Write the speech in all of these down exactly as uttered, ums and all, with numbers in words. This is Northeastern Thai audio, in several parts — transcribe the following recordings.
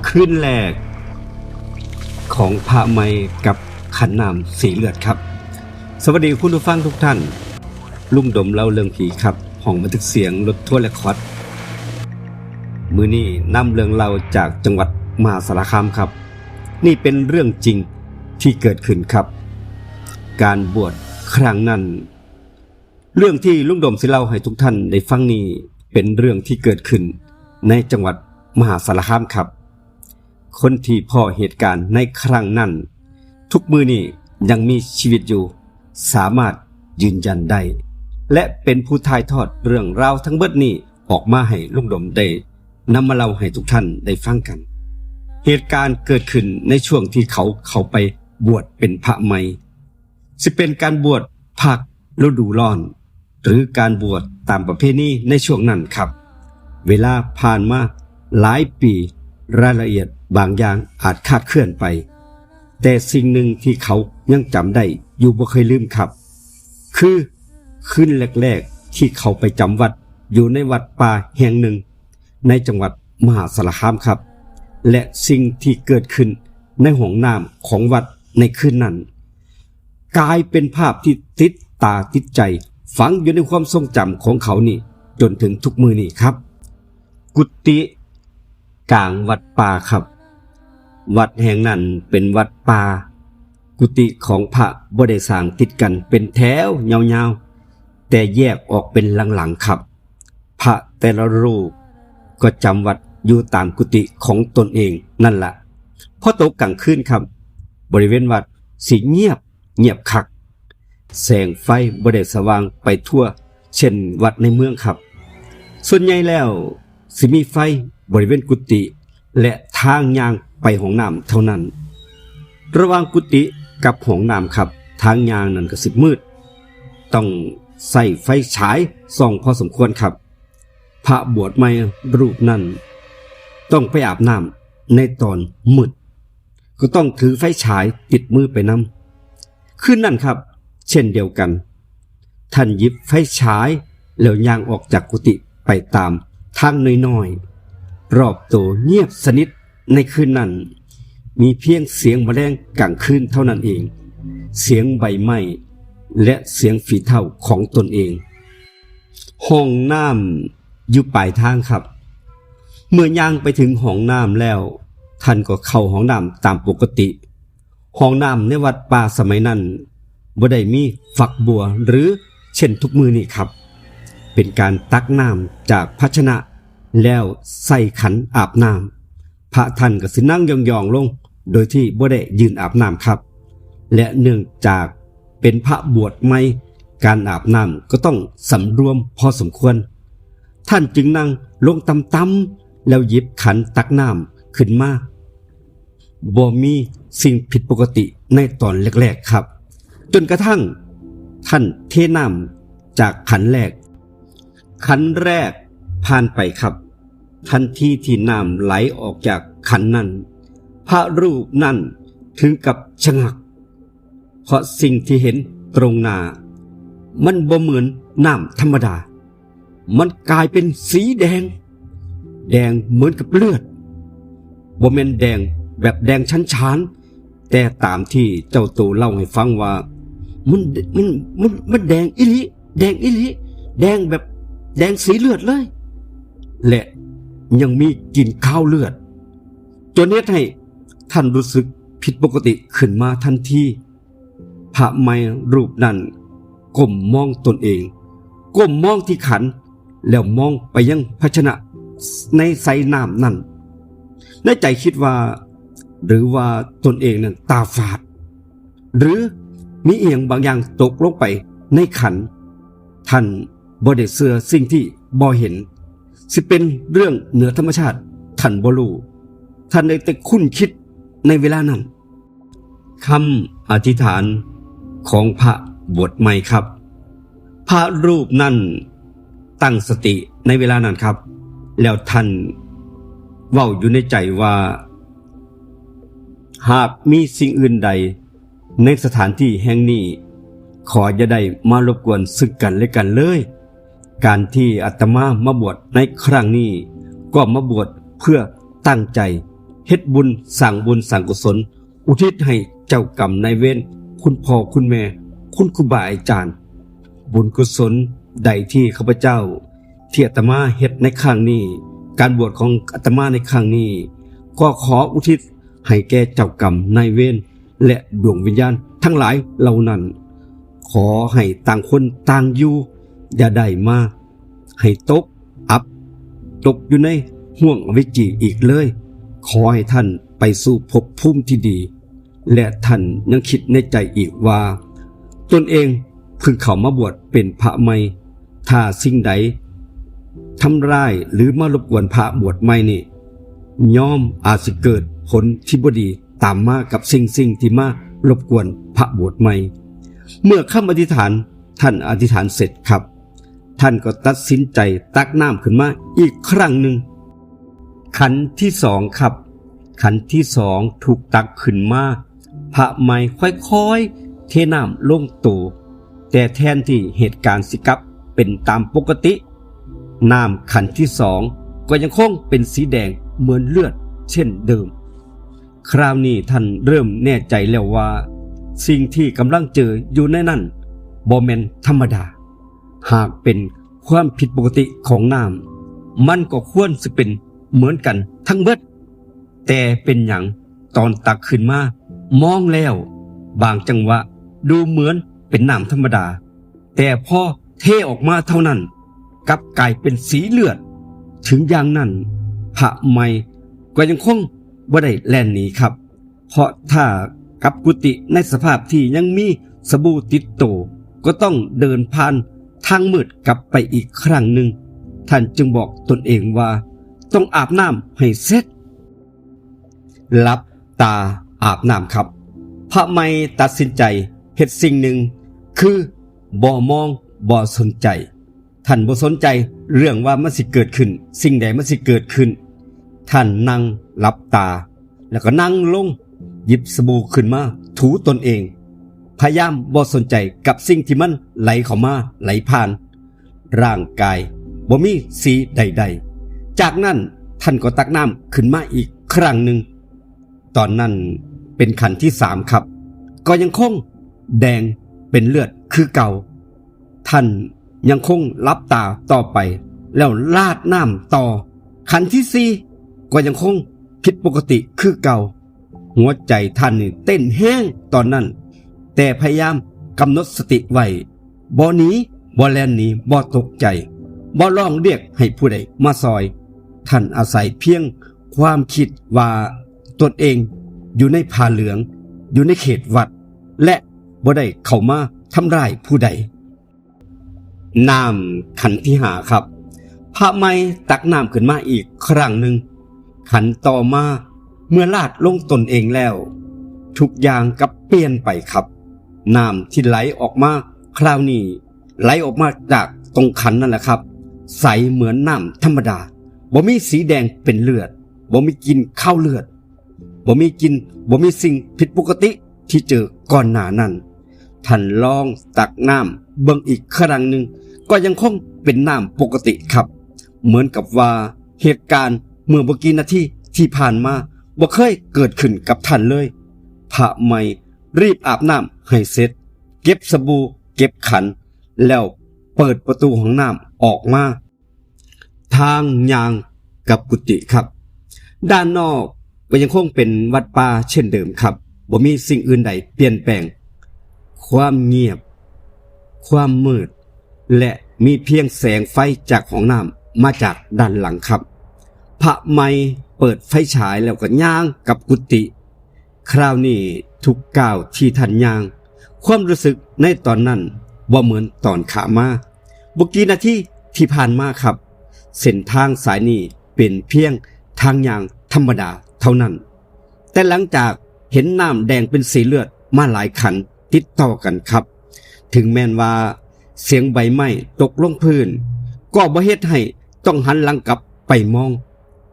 คืนแรกของพระใหม่กับขันน้ำสีเลือดครับ สวัสดีคุณผู้ฟังทุกท่าน ลุงดมเล่าเรื่องผีครับ ห้องบันทึกเสียงรถทัวร์เรคคอร์ด มื้อนี้นำเรื่องเล่าจากจังหวัดมหาสารคามครับ นี่เป็นเรื่องจริงที่เกิดขึ้นครับ การบวชครั้งนั้น เรื่องที่ลุงดมสิเล่าให้ทุกท่านได้ฟังนี้เป็นเรื่องที่เกิดขึ้นในจังหวัดมหาสารคามครับ คนที่พ้อเหตุการณ์ในครั้งนั้น ทุกมื้อนี้ยังมีชีวิตอยู่ สามารถยืนยันได้ และเป็นผู้ถ่ายทอดเรื่องราวทั้งเบิดนี้ออกมาให้ลุงดมได้นำมาเล่าให้ทุกท่านได้ฟังกัน เหตุการณ์เกิดขึ้นในช่วงที่เขาเข้าไปบวชเป็นพระใหม่ สิเป็นการบวชภาคฤดูร้อน หรือการบวชตามประเพณีในช่วงนั้นครับ เวลาผ่านมาหลายปี รายละเอียดบางอย่างอาจคลาดเคลื่อนไป แต่สิ่งหนึ่งที่เขายังจำได้อยู่บ่เคยลืมครับ คือคืนแรกๆที่เขาไปจำวัดอยู่ในวัดป่าแห่งหนึ่งในจังหวัดมหาสารคามครับ และสิ่งที่เกิดขึ้นในห้องน้ำของวัดในคืนนั้น กลายเป็นภาพที่ติดตาติดใจ ฝังอยู่ในความทรงจำของเขานี่จนถึงทุกมื้อนี้ครับ กุฏิกลางวัดป่าครับ วัดแห่งนั้นเป็นวัดป่า กุฏิของพระบ่ได้สร้างติดกันเป็นแถวยาวๆ แต่แยกออกเป็นหลังๆครับ พระแต่ละรูปก็จำวัดอยู่ตามกุฏิของตนเองนั่นละ พอตกกลางคืนครับ บริเวณวัดสิเงียบ เงียบคัก แสงไฟบ่ได้สว่างไปทั่วเช่นวัดในเมืองครับ ส่วนใหญ่แล้วสิมีไฟบริเวณกุฏิและทางย่างไปห้องน้ำเท่านั้น ระหว่างกุฏิกับห้องน้ำครับ ทางย่างนั้นก็สิมืด ต้องใช้ไฟฉายส่องพอสมควรครับ พระบวชใหม่รูปนั้นต้องไปอาบน้ำในตอนมืด ก็ต้องถือไฟฉายติดมือไปนำ คืนนั้นครับ เช่นเดียวกัน ท่านหยิบไฟฉายแล้วย่างออกจากกุฏิไปตามทางน้อยๆ รอบตัวเงียบสนิทในคืนนั้น มีเพียงเสียงแมลงกลางคืนเท่านั้นเอง เสียงใบไม้และเสียงฝีเท้าของตนเอง ห้องน้ำอยู่ปลายทางครับ เมื่อย่างไปถึงห้องน้ำแล้ว ท่านก็เข้าห้องน้ำตามปกติ ห้องน้ำในวัดป่าสมัยนั้นบ่ได้มีฝักบัวหรือเช่นทุกมื้อนี้ครับ เป็นการตักน้ำจากภาชนะแล้วใส่ขันอาบน้ำ พระท่านก็สินั่งยองๆลง โดยที่บ่ได้ยืนอาบน้ำครับ และเนื่องจากเป็นพระบวชใหม่ การอาบน้ำก็ต้องสำรวมพอสมควร ท่านจึงนั่งลงต่ำๆแล้วหยิบขันตักน้ำขึ้นมา บ่มีสิ่งผิดปกติในตอนแรกๆครับ จนกระทั่งท่านเทน้ำจากขันแรก ขันแรกผ่านไปครับ ทันทีที่น้ำไหลออกจากขันนั้น พระรูปนั้นถึงกับชะงัก เพราะสิ่งที่เห็นตรงหน้า มันบ่เหมือนน้ำธรรมดา มันกลายเป็นสีแดง แดงเหมือนกับเลือด บ่แม่นแดงแบบแดงฉานๆ แต่ตามที่เจ้าตัวเล่าให้ฟังว่า มัน มัน มัน มันแดงอีหลี แดงอีหลี แดงแบบแดงสีเลือดเลย และยังมีกลิ่นคาวเลือด จนเฮ็ดให้ท่านรู้สึกผิดปกติขึ้นมาทันที พระใหม่รูปนั้นก้มมองตนเอง ก้มมองที่ขัน แล้วมองไปยังภาชนะในใส่น้ำนั้น ในใจคิดว่า หรือว่าตนเองนั้นตาฝาด หรือมีอีหยังบางอย่างตกลงไปในขัน ท่านบ่ได้เชื่อสิ่งที่บ่เห็น สิเป็นเรื่องเหนือธรรมชาติ ท่านบ่รู้ ท่านได้แต่คุ้นคิดในเวลานั้น คำอธิษฐานของพระบวชใหม่ครับ พระรูปนั้นตั้งสติในเวลานั้นครับ แล้วท่านเว้าอยู่ในใจว่า หากมีสิ่งอื่นใดในสถานที่แห่งนี้ ขออย่าได้มารบกวนซึ่งกันและกันเลย การที่อาตมามาบวชในครั้งนี้ ก็มาบวชเพื่อตั้งใจ เฮ็ดบุญ สร้างบุญสร้างกุศล อุทิศให้เจ้ากรรมนายเวร คุณพ่อคุณแม่ คุณครูบาอาจารย์ บุญกุศลใดที่ข้าพเจ้า ที่อาตมาเฮ็ดในครั้งนี้ การบวชของอาตมาในครั้งนี้ ก็ขออุทิศให้แก่เจ้ากรรมนายเวร และดวงวิญญาณทั้งหลายเหล่านั้น ขอให้ต่างคนต่างอยู่ อย่าได้มาให้ตกอับ ตกอยู่ในห้วงอวิชชีอีกเลย ขอให้ท่านไปสู่ภพภูมิที่ดี และท่านยังคิดในใจอีกว่า ตนเองเพิ่งเข้ามาบวชเป็นพระใหม่ ถ้าสิ่งใดทำร้ายหรือมารบกวนพระบวชใหม่นี่ ย่อมอาจสิเกิดผลที่บ่ดีตามมากับสิ่งสิ่งที่มารบกวนพระบวชใหม่ เมื่อคำอธิษฐาน ท่านอธิษฐานเสร็จครับ ท่านก็ตัดสินใจตักน้ำขึ้นมาอีกครั้งหนึ่ง ขันที่สองครับ ขันที่สองถูกตักขึ้นมา พระใหม่ค่อยๆ เทน้ำลงโต แต่แทนที่เหตุการณ์สิกลับเป็นตามปกติ น้ำขันที่สองก็ยังคงเป็นสีแดงเหมือนเลือดเช่นเดิม คราวนี้ท่านเริ่มแน่ใจแล้วว่า สิ่งที่กำลังเจออยู่ในนั้นบ่แม่นธรรมดา หากเป็นความผิดปกติของน้ำ มันก็ควรสิเป็นเหมือนกันทั้งเบิด แต่เป็นหยังตอนตักขึ้นมามองแล้ว บางจังหวะดูเหมือนเป็นน้ำธรรมดา แต่พอเทออกมาเท่านั้น กลับกลายเป็นสีเลือด ถึงอย่างนั้น พระใหม่ก็ยังคงบ่ได้แล่นหนีครับ เพราะถ้ากลับกุฏิในสภาพที่ยังมีสบู่ติดโต ก็ต้องเดินผ่านทางมืดกลับไปอีกครั้งหนึ่ง ท่านจึงบอกตนเองว่าต้องอาบน้ำให้เสร็จ หลับตาอาบน้ำครับ พระใหม่ตัดสินใจเฮ็ดสิ่งหนึ่ง คือบ่มองบ่สนใจ ท่านบ่สนใจเรื่องว่ามันสิเกิดขึ้น สิ่งใดมันสิเกิดขึ้น ท่านนั่งหลับตา แล้วก็นั่งลง หยิบสบู่ขึ้นมาถูตนเอง พยายามบ่สนใจกับสิ่งที่มันไหลเข้ามาไหลผ่าน ร่างกายบ่มีสีใดๆ จากนั้นท่านก็ตักน้ำขึ้นมาอีกครั้งหนึ่ง ตอนนั้นเป็นขันที่สามครับ ก็ยังคงแดงเป็นเลือดคือเก่า ท่านยังคงหลับตาต่อไป แล้วราดน้ำต่อ ขันที่สี่ก็ยังคงผิดปกติคือเก่า หัวใจท่านนี่เต้นแฮงตอนนั้น แต่พยายามกำหนดสติไว้ บ่หนี บ่แล่นหนี บ่ตกใจ บ่ร้องเรียกให้ผู้ใดมาซอย ท่านอาศัยเพียงความคิดว่าตนเองอยู่ในผ้าเหลือง อยู่ในเขตวัด และบ่ได้เข้ามาทำร้ายผู้ใด น้ำขันที่ห้าครับ พระใหม่ตักน้ำขึ้นมาอีกครั้งหนึ่ง ขันต่อมาเมื่อราดลงตนเองแล้ว ทุกอย่างกลับเปลี่ยนไปครับ น้ำที่ไหลออกมาคราวนี้ ไหลออกมาจากตรงขันนั่นแหละครับ ใสเหมือนน้ำธรรมดา บ่มีสีแดงเป็นเลือด บ่มีกลิ่นคาวเลือด บ่มีกลิ่น บ่มีสิ่งผิดปกติที่เจอก่อนหน้านั้น ท่านลองตักน้ำเบิ่งอีกครั้งหนึ่ง ก็ยังคงเป็นน้ำปกติครับ เหมือนกับว่าเหตุการณ์เมื่อบ่กี่นาทีที่ผ่านมาบ่เคยเกิดขึ้นกับท่านเลย พระใหม่รีบอาบน้ำให้เสร็จ เก็บสบู่ เก็บขัน แล้วเปิดประตูห้องน้ำออกมา ทางย่างกลับกุฏิครับ ด้านนอกก็ยังคงเป็นวัดป่าเช่นเดิมครับ บ่มีสิ่งอื่นใดเปลี่ยนแปลง ความเงียบ ความมืด และมีเพียงแสงไฟจากห้องน้ำมาจากด้านหลังครับ พระใหม่เปิดไฟฉายแล้วก็ย่างกลับกุฏิ คราวนี้ทุกก้าวที่ท่านย่าง ความรู้สึกในตอนนั้นบ่เหมือนตอนขามา บ่กี่นาทีที่ผ่านมาครับ เส้นทางสายนี้เป็นเพียงทางย่างธรรมดาเท่านั้น แต่หลังจากเห็นน้ำแดงเป็นสีเลือดมาหลายขันติดต่อกันครับ ถึงแม้นว่าเสียงใบไม้ตกลงพื้น ก็บ่เฮ็ดให้ต้องหันหลังกลับไปมอง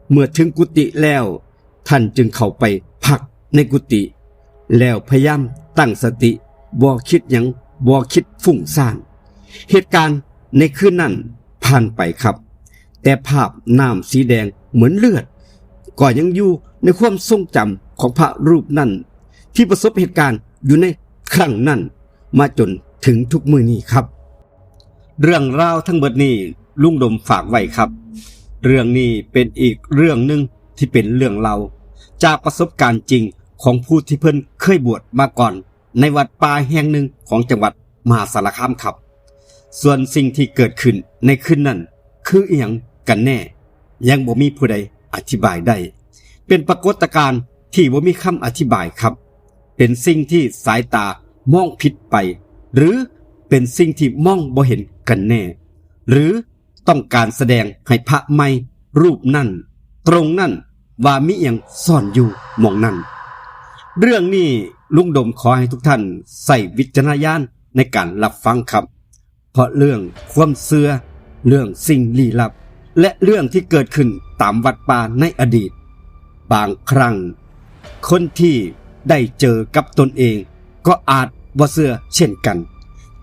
เมื่อถึงกุฏิแล้ว ท่านจึงเข้าไปพักในกุฏิ แล้วพยายามตั้งสติ บ่คิดหยัง บ่คิดฟุ้งซ่าน เหตุการณ์ในคืนนั้นผ่านไปครับ แต่ภาพน้ำสีแดงเหมือนเลือด ก็ยังอยู่ ในความทรงจำของพระรูปนั้น ที่ประสบเหตุการณ์อยู่ในครั้งนั้น มาจนถึงทุกมื้อนี้ครับ เรื่องราวทั้งหมดนี้ลุงดมฝากไว้ครับ เรื่องนี้เป็นอีกเรื่องหนึ่งที่เป็นเรื่องเล่าจากประสบการณ์จริงของผู้ที่เพิ่นเคยบวชมาก่อน ในวัดป่าแห่งหนึ่งของจังหวัดมหาสารคามครับ ส่วนสิ่งที่เกิดขึ้นในคืนนั้นคืออีหยังกันแน่ ยังบ่มีผู้ใดอธิบายได้ เป็นปรากฏการณ์ที่บ่มีคำอธิบายครับ เป็นสิ่งที่สายตามองผิดไป หรือเป็นสิ่งที่มองบ่เห็นกันแน่ หรือต้องการแสดงให้พระใหม่รูปนั้น ตรงนั้นว่ามีอีหยังซ่อนอยู่หม่องนั้น เรื่องนี้ลุงดมขอให้ทุกท่านใช้วิจารณญาณในการรับฟังครับ เพราะเรื่องความเชื่อ เรื่องสิ่งลี้ลับ และเรื่องที่เกิดขึ้นตามวัดป่าในอดีต บางครั้ง คนที่ได้เจอกับตนเองก็อาจบ่เชื่อเช่นกัน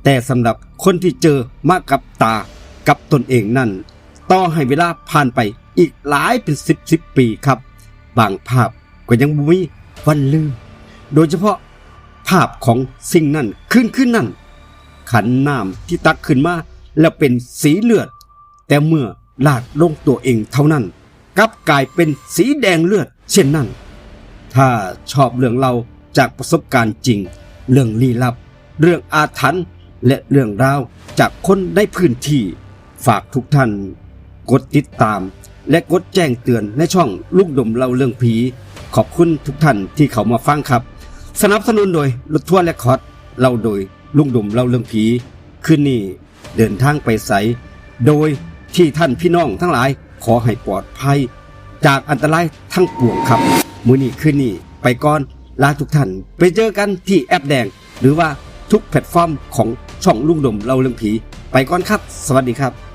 แต่สำหรับคนที่เจอมากับตากับตนเองนั้น ต่อให้เวลาผ่านไปอีกหลายเป็นสิบสิบปีครับ บางภาพก็ยังบ่มีวันลืม โดยเฉพาะภาพของสิ่งนั้น คืนคืนนั้น ขันน้ำที่ตักขึ้นมาแล้วเป็นสีเลือด แต่เมื่อราดลงตัวเองเท่านั้น กลับกลายเป็นสีแดงเลือดเช่นนั้น ถ้าชอบเรื่องเล่าจากประสบการณ์จริง เรื่องลี้ลับ เรื่องอาถรรพ์ และเรื่องราวจากคนในพื้นที่ ฝากทุกท่านกดติดตาม และกดแจ้งเตือนในช่องลุงดมเล่าเรื่องผี ขอบคุณทุกท่านที่เข้ามาฟังครับ สนับสนุนโดยรถทัวร์เรคคอร์ด เล่าโดยลุงดมเล่าเรื่องผี คืนนี้เดินทางไปไส โดยที่ท่านพี่น้องทั้งหลายขอให้ปลอดภัยจากอันตรายทั้งปวงครับ มื้อนี้คืนนี้ไปก่อน ลาทุกท่าน ไปเจอกันที่แอปแดง หรือว่าทุกแพลตฟอร์มของช่องลุงดมเล่าเรื่องผี ไปก่อนครับ สวัสดีครับ